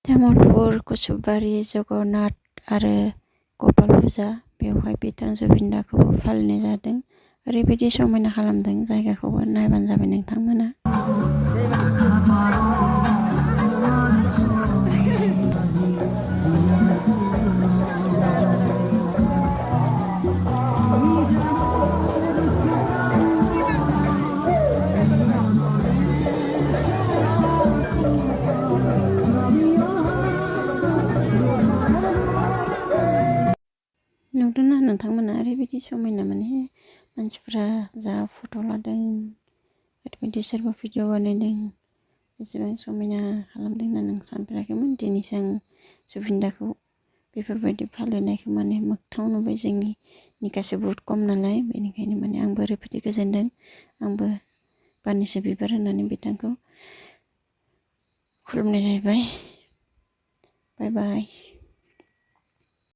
तामुलपुर कुसुबारि जगन्नाथ आरो गपाल फुजा बेवहाय बिथां जुबिनदाखौबो फालिनाय जादों। ओरैबायदि समायना खालामदों जायगाखौबो नायबानो जाबाय नोंथांमोना। नुदोंना नोंथांमोना ओरैबायदि समायना माने मानसिफ्रा जा फट' लादों ओरैबायदि सोरबा भिडिअ बानायदों एसेबां समायना खालामदों होननानै आं सानफेराखैमोन। दिनैसो आं जुबिनदाखौ बेफोरबायदि फालिनायखौ माने मोगथाङाव नुबाय। जोंनि निकासा बुहुत खम नालाय बेनिखायनो माने आंबो ओरैबायदि गोजोनदों। आंबो बारनैसो बिबार होनानै बिथांखौ खुलुमनाय जाहैबाय। बाय बाय।